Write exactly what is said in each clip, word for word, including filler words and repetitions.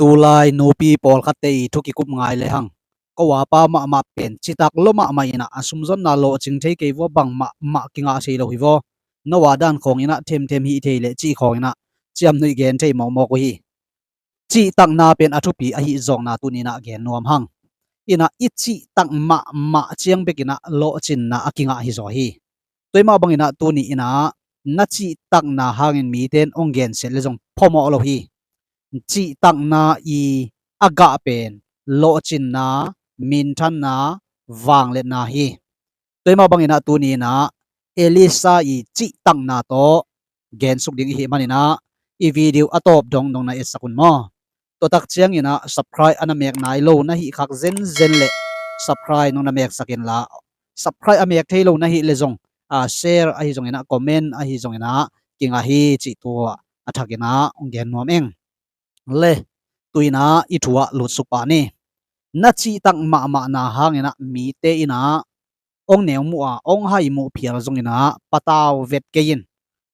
Tulai nupi pawlkhatte i thu kikup ngai le hang. Ko a pa mahmah pen citak lua mahmah inah a sumzonna lawhcing thei kei vua, bang mahmah kingah thei lo hi vaw. No a dan khawng inah themthem hih thei leh cih khawng inah ciamnuih gen thei mawkmawk uh hi. Cihtakna pen a thupi ahi zawkna tuni inah gen nuam hang. Inah i cihtak mahmah ciang bek inah lawhcinna a kingah hi zaw hi. Tua mah bang inah tuni inah na cihtakna hangin mite in hong gensiat le zong phamawh lo hi. Cihtakna i a gah pen lawhcinna, minthanna, vangliatna hi. Tua mah bang inah tuni inah Elisha i cihtakna tawh gensuk ding i hih man inah i video a tawp dong nong na etsak un maw. Tua tak ciang inah subscribe a na mek nai lo na hih khak zenzen leh subscribe nong na meksak inla, subscribe a mek thei lo na hih le zong, a, share ahi zong inah, comment ahi zong inah kingah hi cih tua a thak inah hong gen nuam ing. Le tu inah i thu ah lutsuk pah ni. Na cihtak mahmahna hang inah mite inah hong neu muh a, hong hai muh phial zong inah patau vet kei in.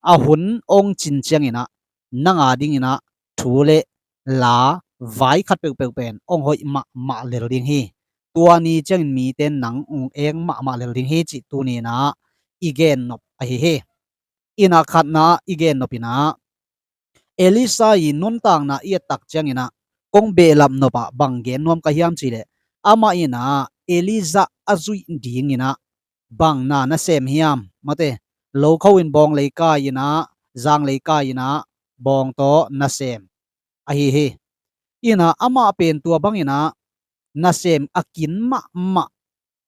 A hun hong cin ciang inah nang a ding inah thu le la vai khat peuhpeuh pen hong hoih mahmah lel ding hi. Tua ni ciangin mite in nang hong eng mahmah lel ding hi cih tuni inah i gennop ahi hi. Inah khatna i gennop inah Elisha i nuntakna i et tak ciang inah kong behlap nop ah bang gen nuam ka hiam cih leh, amah inah Elijah a zuih ding inah bang na na sem hiam? Mate, lokho in bawng lei kai inah, zang lei kai inah bawng tawh na sem ahi hi. Inah amah pen tua bang inah na sem a kin mahmah,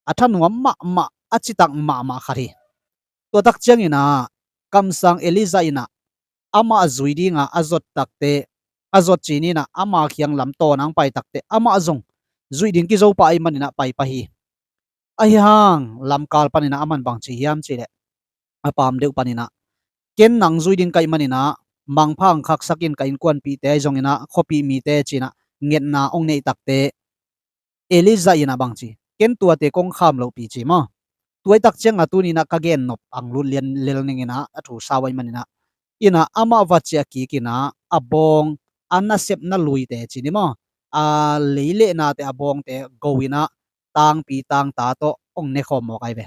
a thanuam mahmah, a citak mahmah khat hi. Tua tak ciang inah kamsang Elijah inah amah zui dingah a zot takte, a zot cin inah ama kiang lam tawn ang pai takte amah zong zuih ding kizo pah ahih man inah pai pah hi. Ahi hang lamkal pan inah aman bang ci hiam cih leh, a pam deuh pan inah, ken nang zui ding ka hih man inah mangpha hong khaksak in, ka innkuanpihte ahi zong inah khuapih mite ci inah ngetna hong neih takte Elijah inah bang ci, ken tuate kong kham lohpi ci maw. Tua i tak ciangah tuni inah ka gennop ang lut lian lel ning inah a thu sau ahih man inah, inah amah va ciah kik inah a bawng, a nasepna luite ci ni maw, a leilehnate, a bawngte go inah tangpi tangta tawh hong nekhawm mawk ahi ve.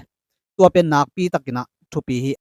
Tua pen nakpi tak inah thupi hi.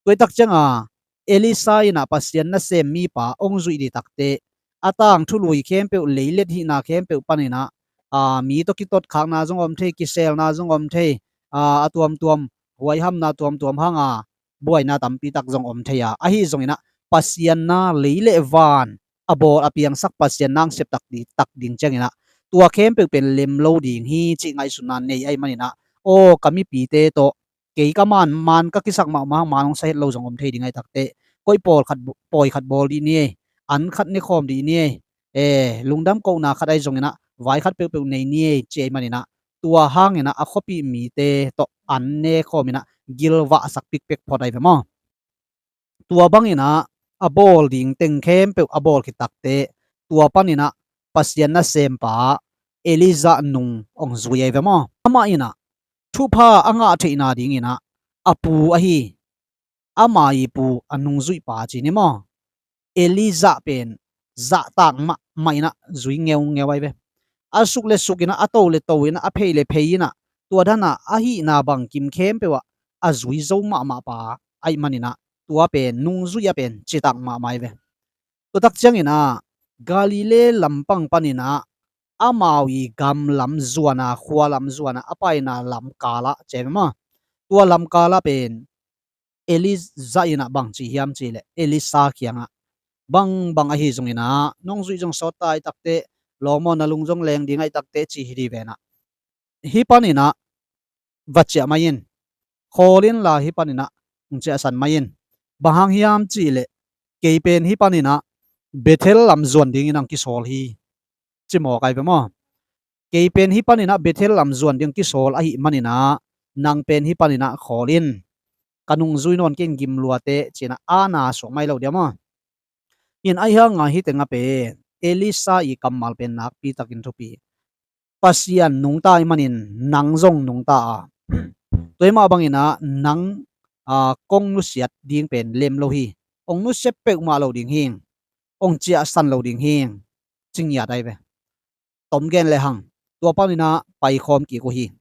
Tua i tak ciangah Elisha inah Pasian nasem mipa hong zuih dih takte a tangthu lui khempeuh, leilet hihna khempeuh pan inah, a, mi tawh kitotkhakna zong om thei, kiselna zong om thei, a, a tuamtuam huaihamna tuamtuam hanga buaina tampi tak zong om thei a, ahi zong inah Pasian na, lei le van a bawl a piangsak Pasian na hong sep tak ding, tak ding ciang inah tua khempeuh pen lem lo ding hi cih ngaihsutna nei ahih man inah, aw, ka mipite tawh kei ka man, man ka kisak mahmah hang man hong sa het lo zong om thei ding ahi takteh, koih pawl khat, pawi khat bawl dih ni ei, an khat nekhawm dih ni ei, e, lungdam kohna khat ahi zong inah vai khat peuhpeuh nei ni ei ci ahih man inah, tua hang inah a khuapih mite tawh an nekhawm inah gilvahsak pikpek phot ahi ve maw. Tua bang inah a bawl ding teng khempeuh a bawl khit takteh, tua pan inah Pasian nasempa Elijah nung hong zui ahi ve maw. Amah inah thupha a ngah theihna ding inah a pu ahi, ama i pu a nungzuihpa ci ni maw, Elijah pen zahtak mahmah inah zui ngeungeu ahi ve. A suk le suk inah, a to le to inah, a phei le phei inah, tua dan a a hihna bangkim khempeuh ah a zui zo mahmah pa ahih man inah, tua pen nungzui a pen citak mahmah ahi ve. Tua tak ciang inah Galilee lampang pan inah amau i gam lam zuan a, khua lam zuan a, a paina lam kal ah ci ahi ve maw. Tua lam kal ah pen Elijah inah bang ci hiam cih leh, Elisha kiangah, bang bang ahi zong inah nong zuih zong sawt ta ahi takteh, lawm aw, na lung zong leng ding ahi takteh ci hi dih ve inah, hih pan inah va ciah mai in, khawl inla hih pan inah hong ciahsan mai in. Bang hang hiam cih leh, kei pen hih pan inah Bethel lam zuan dingin hong kisawl hi, ci mawk ahi ve maw. Kei pen hih pan inah Bethel lam zuan ding kisawl ahih man inah, nang pen hih pan inah khawl in, ka nungzui nawn kei in, gim lua teh ci inah a na suak mai lo dia maw. In ahi hanga hih tengah pen Elisha i kammal pen nakpi takin thupi. Pasian nungta ahih manin nang zong nungta a, tua ahih mah bang inah nang, a, kong nusiat ding pen lem lo hi. Hong nusia peuhmah lo ding hi. Hong ciahsan lo ding hi. ci ngiat ahi ve. Tom gen le hang, tua panin ah paikhawm kik uh hi.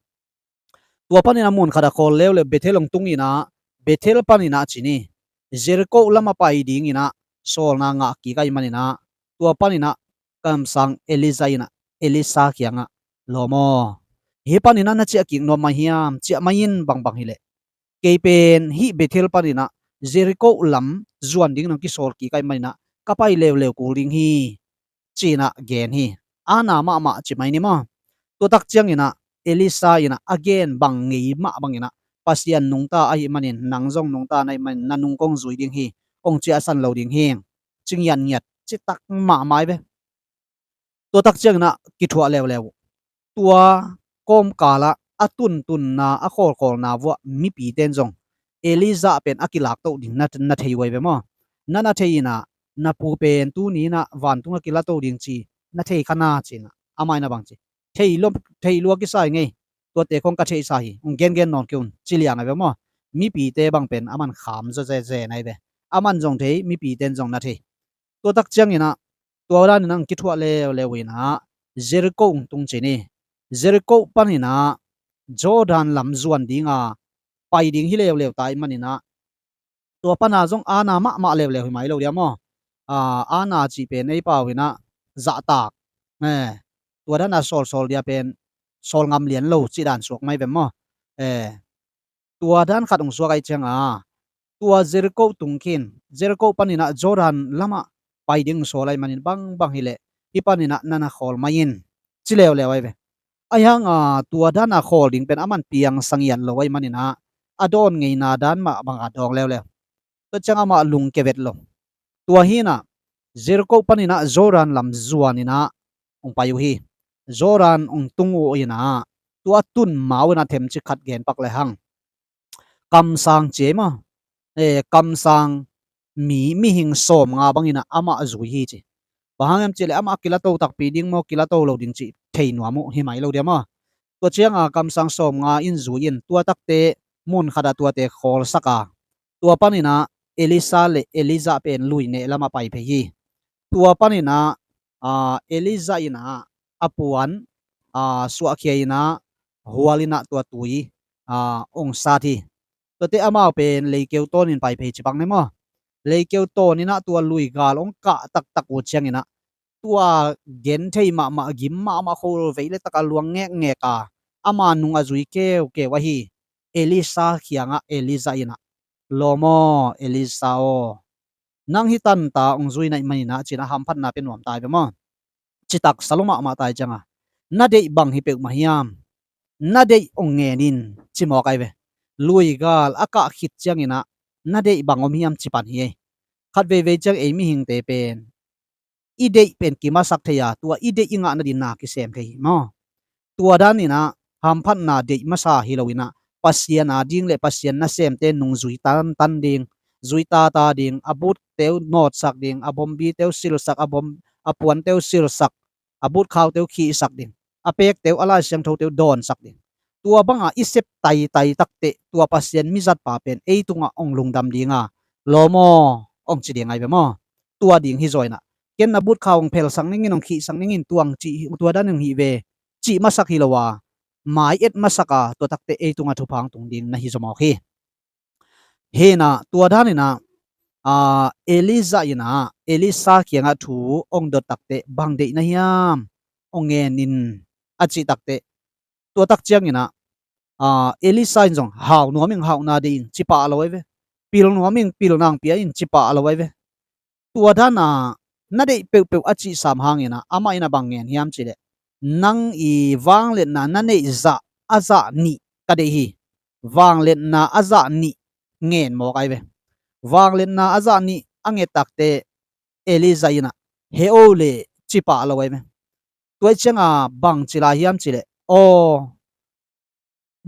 Tua panin ah mun khat ah khawl leuleu Bethel hong tung in ah, Bethel panin ah ci ni, Jericho lamah pai dingin ah sawlna ngah kik ahih manin ah, tua panin ah kamsang Elijah in ah Elisha kiangah, lawm aw, hih panin ah na ciah kik nuam mah hiam, ciah mah in, bangbang hileh kei pen hih Bethel panin ah Jericho lam zuan dingin hong kisawl kik ahih manin ah ka pai leuleu kul ding hi, ci-in ah gen hi. Ana mahmah ci mai ni maw. Tua tak ciangin ah Elisha in ah a gen bang ngei mah bangin ah, Pasian nungta ahih manin, nang zong nungta na hih manin, na nung kong zui ding hi, kong ciahsan lo ding hi, ci ngiatngiat, citak mahmah hi ve. Tua tak ciangin ah kithuah leuleu uh. Tua kawmkal ah a tuntunna, a khawlkhawlna vuah mipite in zong Elijah pen a kilaktoh ding na, na thei uh ahi ve maw. Na, na thei in ah, na pu pen tuni in ah vantung a kilato ding ci na thei kha na, ci-in ah amah in ah bang ci, thei lua, thei lua kisa hi ngei, tuate khong ka theihsa hi, hong gengen nawn kei un, ci liang ahi ve maw. Mipite bang pen aman kham zaw zenzen ahi ve. Aman zong thei, mipite in zong na thei. Tua tak ciangin ah, tua danin ah hong kithuah leuleu in ah Jericho hong tung ci ni. Jericho panin ah Jordan lam zuan ding a pai ding hi leuleu ta ahih manin ah, tua pan ah zong ana mahmah leuleu hi mai lo dia maw. Ah, ana cih pen ei pau in ah zahtak, eh, tua dan a sawlsawl dia pen sawl ngam lian lo cih dan suak mai ve maw. Eh, tua dan khat hong suak ahih ciang a, tua Jericho tung khin, Jericho panin ah Jordan lamah pai ding hong sawl ahih manin, bangbang hileh hih panin ah na na khawl mai in, ci leuleu ahi ve. Ahi hang a, tua dan a khawl ding pen aman piangsa ngiat lo ahih manin ah, a dawn ngeina dan mah bang a dawng leuleu. Tua ciang amah lungke vet lo. Tua hi in ah Jericho panin ah Jordan lam zuan in ah hong pai uh hi. Jordan hong tung uh in ah, tua tun ma uh in ah themcik khat gen pak le hang, kamsang ci ei maw, eh, kamsang mi, mihing sawmnga bangin ah amah zui hi ci. Bang hang hiam cih leh amah a kilato takpi ding maw, kilato lo ding cih thei nuam uh hi mai lo dia maw. Tua ciang a kamsang sawmnga in zui in, tua takte mun khat ah tuate khawlsak a, tua panin ah Elisha le Elijah pen lui neh lamah pai phei hi. Tua panin ah, ah, Elijah in ah a puan, ah, suahkhia in ah, hual in ah tua tui, ah, hong sat hi. Tuate amau pen leikeu tawnin pai phei ci pak ni maw. Leikeu tawn in ah tua lui gal hong kah taktak uh ciangin ah, tua genthei mahmah, gim mahmah, kholvei le tak a luang ngekngek a, ama nung a zui keukeu ahi Elisha kiangah Elijah in ah, lawm aw, Elisha aw, nang hih tanta hong zui na hih manin ah, ci-in ah hamphatna pia nuam ta hi ve maw. Citak sa lua mahmah ta hi ciang a, na deih bang hi peuhmah hiam, na deih hong ngen in, ci mawk ahi ve. Lui gal a kah khit ciangin ah, na deih bang om hiam, ci pan hi ei. Khat veivei ciang ei mihingte pen i deih pen kimasak thei a, tua i deih i ngah nading na kisem thei hi maw. Tua danin ah hamphatna deih masa hi lo in ah, Pasian a ding le Pasian nasemte nung zui tantan ding, zui tata ding, a butte uh nawtsak ding, a bombite uh silsak, a bom, a puante uh silsak, a butkhaute uh khihsak ding, a pekte uh, a Lai Siangthote uh dawnsak ding. Tua bang a i sep taitai takteh, tua Pasian mizatpa pen ei tungah hong lungdam ding a, lawm aw, hong ci ding ahi ve maw. Tua ding hi zaw in ah, ken na butkhau hong phelsak ning in, hong khihsak ning in, tua hong cih, tua dan hong hih ve, cih masak hi lo a, mai et masak a, tua takteh ei tungah thupha hong tung ding na hi zaw mawk hi. Hi in ah, tua danin ah, ah, Elijah in ah Elisha kiangah thu hong dot takteh, bang deih na hiam, hong ngen in, a cih takteh, tua tak ciangin ah, ah, Elisha in zong, hau nuam ing, hauhna deih ing, ci pah lo ahi ve. Pil nuam ing, pilna hong pia in, ci pah lo ahi ve. Tua dan a na deih peuhpeuh a cih sam hangin ah, amah in ah bang ngen hiam cih leh, nang i vangliatna na neih zah a zah nih ka deih hi. Vangliatna a zah nih ngen mawk ahi ve. Vangliatna a zah nih a nget takteh, Elijah in ah, he o le, ci pah lo ahi ve. Tua ciang a bang ci lai hiam cih leh, aw,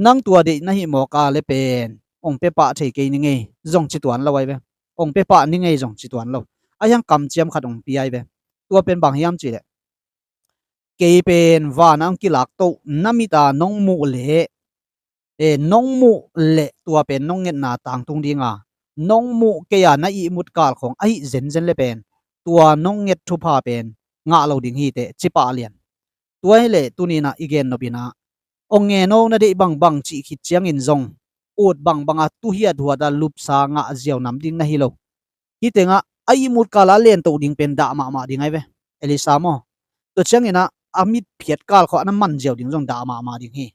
nang tua deih na hih mawk a leh pen hong pia pah thei kei ning ei, zong ci tuan lo ahi ve. Hong pia pah ning ei, zong ci tuan lo. Ahi hang kamciam khat hong pia ahi ve. Tua pen bang hiam cih leh, kei pen van ah hong kilak toh, na mit a nong muh leh, eh, nong muh leh tua pen nong ngetna tangtung ding a, nong muh kei a na ihmut kal khawng ahih zenzen leh pen, tua nong nget thupha pen ngah lo ding hi teh, ci pah lian. Tua hileh tuni-in ah i gen nop in ah, ong ngen o, na deih bangbang cih khit ciangin zong ut bangbang a tuhiat huat a lupsa ngah ziau nam ding na hi lo. Hih tengah a ihmut kal a lentoh ding pen dah mahmah ding ahi ve, Elisha maw. Tua ciangin ah a mitphiat kal khawng a na man ziau ding zong dah mahmah ding hi.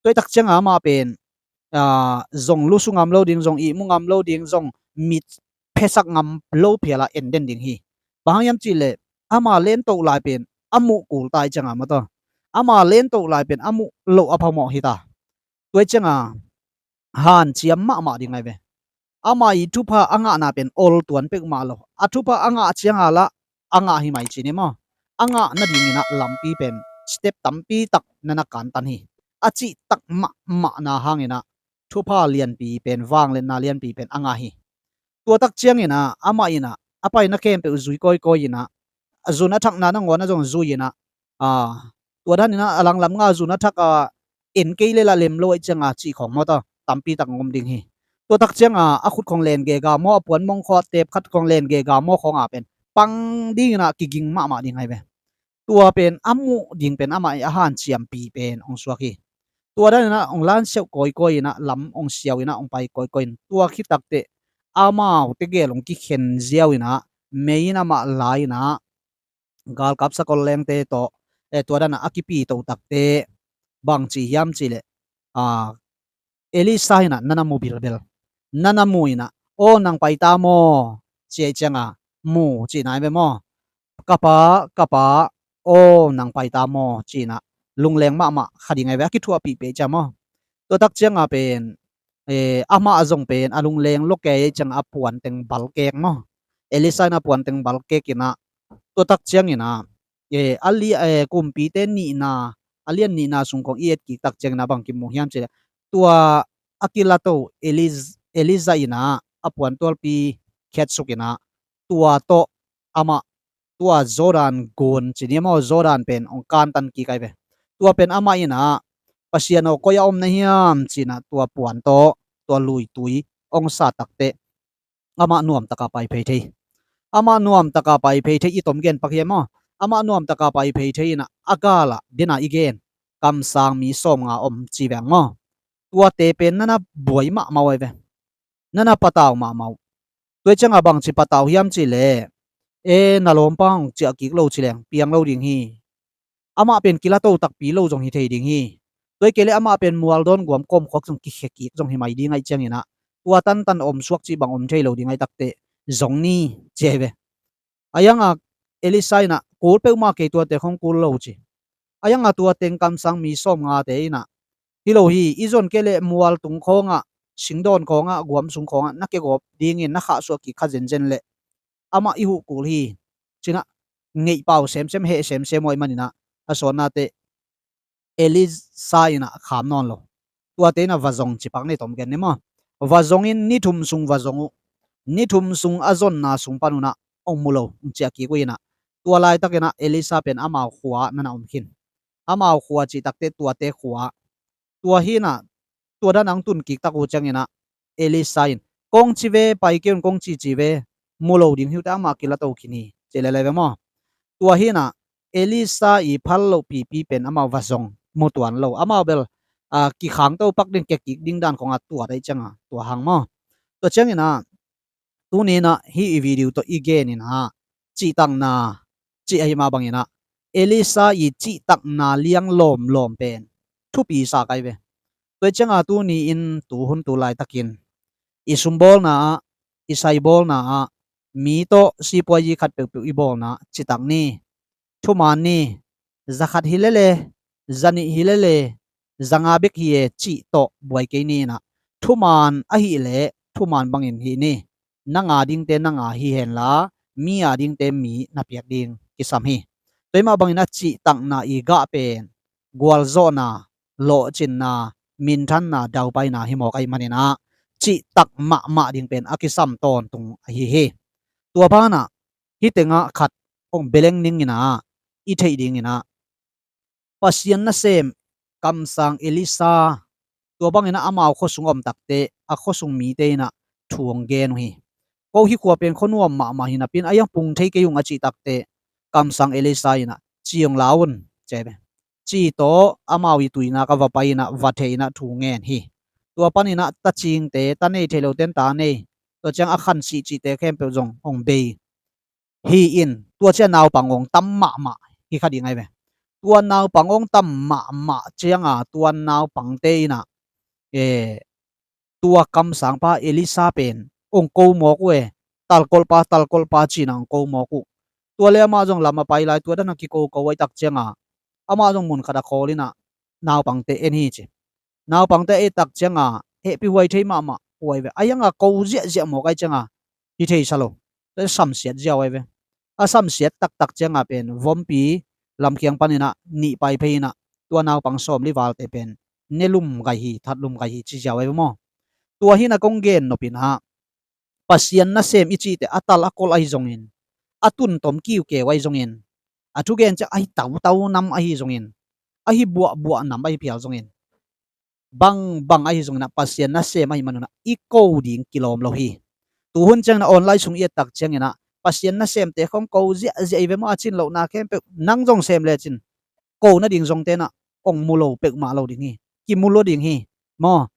Tua hi tak ciangah amah pen, aa, zong lusu ngam lo ding, zong ihmu ngam lo ding, zong mit phesak ngam lo phial a en den ding hi. Bang hang hiam cihleh ama lentoh lai pen a muh kul ta hi ciangah maw, tua ama lentoh lai pen a muh loh a phamawh hi ta. Tua hi ciangah hanciam mahmah ding ahi ve. Amah i thupha a ngahna pen ol tuan peuhmah lo. A thupha a ngah ciangah lah a ngah hi mai ci ni maw. A ngah nadingin ah lampi pen step tampi tak na na kantan hi. A cihtak mahmahna hangin ah thupha lianpi pen, vangliatna lianpi pen a ngah hi. Tua tak ciangin ah amah in ah a paina khempeuh zui kawikawi in ah, a zun a thakna nangawn ah zong zui in ah, aa, tua danin ah a langlam nga zun a thak a en kei leh lah lem lo ahih ciangah cih khawng maw, tua tampi tak ngom ding hi. Tua tak ciangah a khut khawng len gega maw, a puan mong khawng, a teep khat khawng len gega maw khawngah pen pang dingin ah kiging mahmah ding ahi ve. Tua pen a muh ding pen amah i a hanciampi pen hong suak hi. Tua danin ah hong lansiauh kawikawi in ah, lam hong siau in ah hong pai kawikawi in, tua khit takteh amaute gel hong kikhen ziau in ah, mei in amah la in ah, galkap sakol lengte tawh, eh, tua dan ah a kipito takteh bang ci hiam cihleh, ah, Elisha in ah na na mu bilbel. Na na mu in ah, "Aw, nang pai ta maw?" ci ahih ciangah, "Mu," cihna ahi ve maw. "Ka pa, ka pa, aw, nang pai ta maw?" ci-in ah lungleng mahmah kha ding ahi ve, a kithuahpih peh ciang maw. Tua tak ciangah pen, eh, amah zong pen a lungleng lo kei ahih ciangah a puanteng balkek maw. Elisha in a puanteng balkek in ah, tua tak ciangin ah, eh, a li-, eh, Kumpite nihna, a lian nihna sung khawng i et kik tak ciangin ah bang kimu hiam cihleh, tua a kilato Eliz-, Elijah in ah a puantualpi khetsuk in ah, tua tawh amah tua Jordan gun ci ni maw, Jordan pen hong kantan kik ahi ve. Tua pen amah in ah, "Pasian aw, koi-ah om na hiam?" ci-in ah tua puan tawh tua luitui hong sat takteh amah nuamtaka pai phei thei. Amah nuamtaka pai phei thei, i tom gen pak hiam maw? Amah nuamtaka pai phei thei in ah, a galah, den a i gen, kamsang mi sawmnga om ci veng maw. Tuate pen na na buai mahmah uh ahi ve. Na na patau mahmah uh. Tua hi ciangah bangci patau hiam cihleh, "E, na lawmpa hong ciah kik lo ci leng piang lo ding hi. Amah pen kilato takpi lo zong hi thei ding hi. Tua hi kei leh amah pen mualdawn guam kawmkhuak zong kikhia kik zong hi mai ding ahih ciangin ah, tua tantan om suak cih bang om thei lo ding ahih takteh zong ni," ci ahi ve. Ahi hangah Elisha in ah, "Kul peuhmah kei, tuate khawng kul lo," ci. Ahi hangah tua teng kamsang mi sawmngate in ah, "Hi lo hi, i zon kei leh mual tung khawngah, singdawn khawngah, guam sung khawngah na kiagawp dingin na khahsuah kik kha zenzen leh amah i huh kul hi," ci-in ah ngeih pau semsem, heh semsem uh ahih manin ah, a sawtna teh Elisha in ah kham nawn lo. Tuate in ah va zong ci pak ni, tom gen ni maw. Va zong in ni thum sung va zong uh. Ni thum sung a zonna sung panun ah hong mu lo, hong ciah kik uh in ah, tua laitakin ah Elisha pen amau khua na na om khin. Amau khua cih takteh tuate khua. Tua hi in ah, tua dan a hong tun kik tak uh ciangin ah Elisha in, "Kong ci ve, pai kei un, kong ci ci ve, mu lo ding hi uh teh, amah kilato khin hi," ci lel ahi ve maw. Tua hi in ah Elisha i phal loh pipi pen amau va zong, mu tuan lo. Amau bel, ah, kikhangto pak ding, kia kik ding dan khawngah tuat ahih ciangah tua hang maw. Tua ciangin ah, tuni in ah hih i video tawh i gen in ah, cihtakna cih ahih mah bangin ah, Elisha i cihtakna liang lawmlawm pen thupi sa ka hi ve. Tua hi ciangah tuni in, tu hun tu laitakin i sumbawlna ah, i saibawlna ah, mi tawh sipuazi khat peuhpeuh i bawlna ah citak ni, thuman ni, za khat hi lele, za nih hi lele, za nga bek hi e cih tawh buai kei ni in ah, thuman ahih leh thuman bangin hih ni. Nang a dingte nang a hi henla, mi a dingte mi na piak ding kisam hi. Tua hi mah bangin ah cihtakna i gah pen gualzawhna, lawhcinna, minthanna, daupaina hi mawk ahih manin ah, cihtak mahmah ding pen a kisam tawntung ahi hi. Tua banah hih tengah khat hong beleng ning in ah, i theih dingin ah, Pasian nasem kamsang Elisha, tua bangin ah amau khuasung a om takteh a khuasung mite in ah thu hong gen uh hi. Ko hih khua pen khuanuam mahmah hi napi-in, a iang pung thei kei ung a cih takteh, kamsang Elisha in ah, "Ci hong la un," ci hi ve. Ci tawh amau ii tuinak ah va pai in ah, va thei in ah thu ngen hi. Tua panin ah tacingte, ta nei thei lote in ta nei, tua ciang a khan sih cihte khempeuh zong hong bei hi in, tua ciang naupang hong tam mahmah hi kha ding ahi ve. Tua naupang hong tam mahmah ciang a, tua naupangte in ah, eh, tua kamsangpa Elisha pen hong ko mawk uh e, "Talkolhpa, talkolhpa," ci-in ah hong ko mawk uh. Tua leh amah zong lam a pai lai, tua dan a kikoko ahih tak ciang a, amah zong mun khat ah khawl in ah naupangte en hi ci. Naupangte en tak ciang a, hehpih huai thei mahmah, huai ve. Ahi hang a ko ziahziah mawk ahih ciang a, hi thei sa lo. Tua samsiat ziau ahi ve. A samsiat taktak ciang a pen vompi lamkhiang panin ah nih pai phei in ah, tua naupang sawmli valte pen ne lum gai hi, that lum gai hi ci ziau ahi ve maw. Tua hi in ah kong gen nop in ah, Pasian nasem i cihte a tal a kolh ahi zongin, a tuntom kiukeu ahi zongin, a thugen ciang ahi tautau nam ahi zongin, ahi buahbuah nam ahi phial zongin, bangbang ahi zongin ah Pasian nasem ahih manun ah i ko ding kilawm lo hi. Tuhun ciangin ah online sung i et tak ciangin ah, Pasian nasemte khong ko ziahziah hi ve maw, a cin lohna khempeuh nang zong sem lecin, ko nading zongte in ah hong mu lo peuhmah lo ding hi. Kimu lo ding hi maw.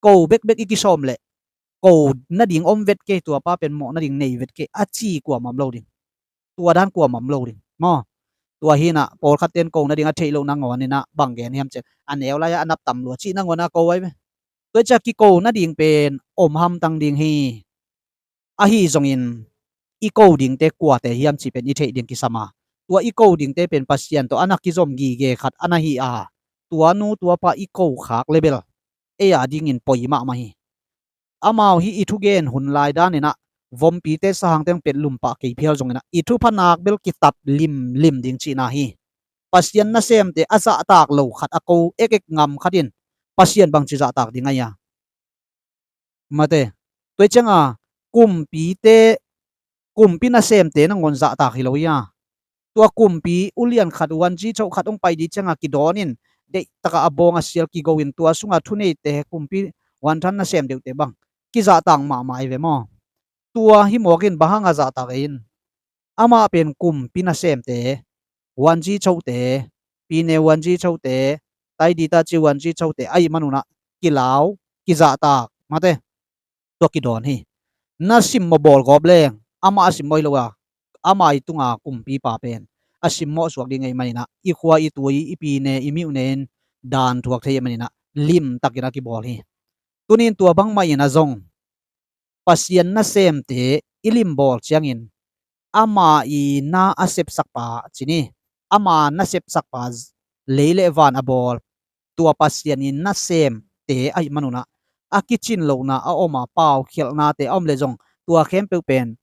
Ko bekbek i kisawm leh, ko nading om vet kei, tua pa pen mawh nading nei vet kei, a ci kuamah om lo ding. Tua dan kuamah om lo ding maw. Tua hi in ah pawlkhatte in ko nading a theih loh nangawn in ah bang gen hiam cih leh, a neu lai-ah a nap tam lua cih nangawn a ko ahi ve. Tua ciang kiko nading pen om hamtang ding hi. Ahi zongin i ko dingte kuate hiam cih pen i theih ding kisam a, tua i ko dingte pen Pasian tawh a na kizom gige khat a na hi a, tua nu tua pa i ko khak leh bel ei a dingin poi mahmah hi. Amau hih i thugen hun lai dan in ah, vompite sahangte hong pet lum pah kei phial zongin ah, i thupha nak bel kitat limlim ding cihna hi. Pasian nasemte a zahtak lo khat a ko ekek ngam khat in Pasian bangci zahtak ding a hia? Mate. Tua ciang a, kumpite, kumpi nasemte nangawn zahtak hi lo hia? Tua kumpi ulian khat, wanci cho khat hong pai ding ciang a kidawn in, deihtak a a bawng a sial kigo in, tua sung a thuneite, kumpi wantan nasem deuhte bang kizahtak mahmah ahi ve maw. Tua hi mawk in bang hang a zahtak ei in? Amah pen kumpi nasemte, wanci chote, pine wanci chote, taidita ci wanci chote ahih manun ah kilau, kizahtak, mate. Tua kidawn hi. Na simmawh bawl gawp leng, amah a simmawh hi lo a, ama ii tunga kumpipa pen a simmawh suak ding ahih manin ah, i khua, i tui, i pine, i miuhne in dan thuak thei ahih manin ah, limtakin a kibawl hi. Tuni in tua bangmah in ah zong, Pasian nasemte i limbawl ciangin, ama ii na a sepsakpa ci ni, ama na sepsakpa, lei le van a bawl, tua Pasian ii nasemte ahih manun ah, a kicin lohna a om a, paukhialhnate a om leh zong, tua khempeuh pen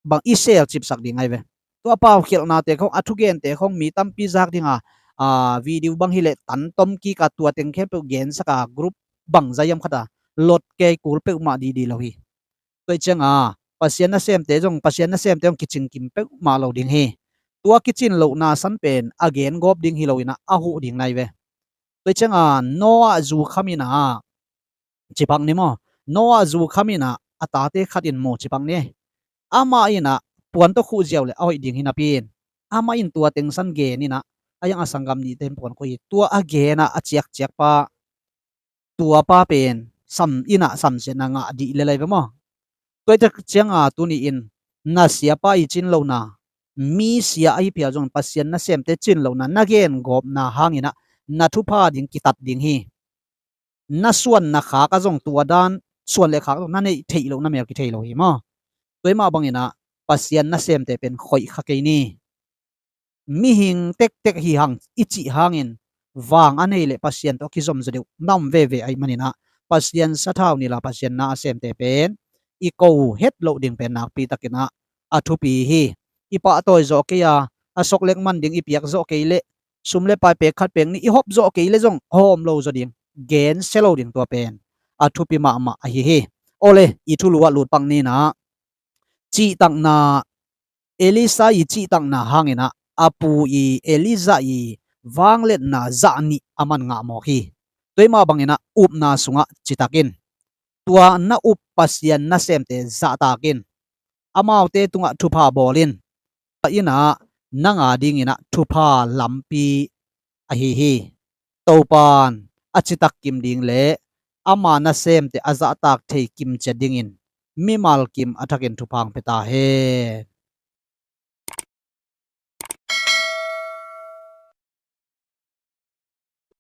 bang i selcipsak ding ahi ve. Tua paukhialhnate khong, a thugente khong mi tampi zak ding a, a, video bang hi leh tan tom kik a, tua teng khempeuh gensak a, group bangzah hiam khat a lot kei kul peuhmah didi lo hi. Tua ciang a, Pasian nasemte zong, Pasian nasemte zong kicing kim peuhmah lo ding hi. Tua kicin lohna san pen a gen gawp ding hi lo in ah, a huh ding na hi ve. Tua ciang a, Noah zu kham in ah, ci pak ni maw. Noah zu kham in ah, a tate khat in mu ci pak ni. Amah in ah puan tawh khuh ziau leh a hoih ding hi napi in, amah in tua teng san gen in ah, a iang a sanggam nihte in puan khuh hi. Tua a gen a, a ciakciakpa, tua pa pen sam in ah samsiatna ngah dih lel ahi ve maw. Tua hi tak ciang a, tuni in na siapa ii cin lohna, mi sia ahi phial zong, Pasian nasemte cin lohna na gen gawpna hangin ah, na thupha ding kitat ding hi. Na suan na khak ah zong tua dan suan le khak zong na neih theih loh, na mel kithei lo hi maw. Tua hi mah bangin ah, Pasian nasemte pen khoih kha kei ni. Mihing tektek hi hang i cih hangin, vang a nei le Pasian tawh a kizom zaw deuh na om veve ahih manin ah, Pasian sathau ni la, Pasian na a semte pen i ko het loh ding pen nakpi takin ah a thupi hi. I pahtawi zawh kei a, a sok lek man ding i piak zawh kei leh, sum le pai pek khat pek nih i hop zawh kei leh zong hawm lo zaw ding, gensia lo ding, tua pen a thupi mahmah ahi hi. Awle, i thulu ah lut pak ni in ah, cihtakna, Elisha ii cihtakna hangin ah, a pu ii Elijah ii vangliatna zah nih a man ngah mawk hi. Tua hi mah bangin ah upna sungah citak in, tua na up Pasian nasemte zahtak in, amaute tungah thupha bawl in, in ah nang adingin ah thupha lampi ahi hi. Topa'n a citak kim ding le ama nasemte a zahtak thei kimcia dingin mimal kim a thakin thupha hong pia ta hen.